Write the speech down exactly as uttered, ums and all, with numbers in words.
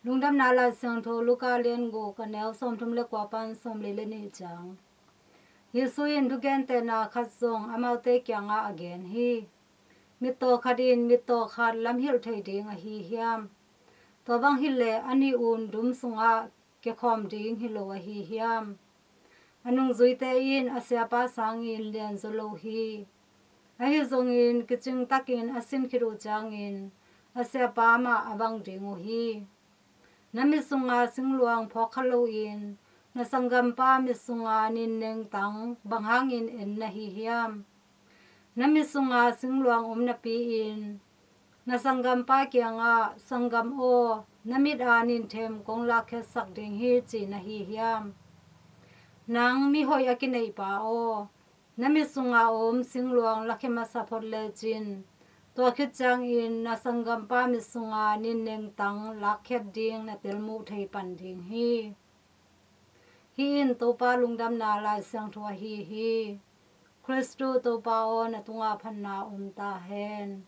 Lungdamna Lai Siangtho Luka lian guk, a neu sawmthum le kua pan sawmli le nih ciang. Jesu in thugentehna khat zong amaute kiangah a gen hi. Mittaw khat in mittaw khat lamhilh thei ding ahi hiam? Tua bang hileh a nih un dum sungah kikhawm ding hi lo ahi hiam? A nungzuite in a siapa sangin lianzaw lo hi. Ahi zongin kicing takin a sin khit uh ciangin a siapa mah a bang ding uh hi. Na mit sunga singluang phawk kha loin na sanggampa mit sunga ninneng tang bang hangin en na hi hiam? Na mit sunga singluang om napi-in na sanggampa kiangah, "Sanggam aw, na mit a ninthem kong lakkhiatsak ding hi," ci na hi hiam? Nang mihoih a kineihpa aw, na mit sunga om singluang lakhia masa phot lecin, tua khit ciangin na sanggampa mit sunga ninneng tang lakkhiat ding na tel muh thei pan ding hi. Hih in Topa Lungdamna Lai Siangtho ahi hi. Khristu Topa aw, na tungah phatna om ta hen.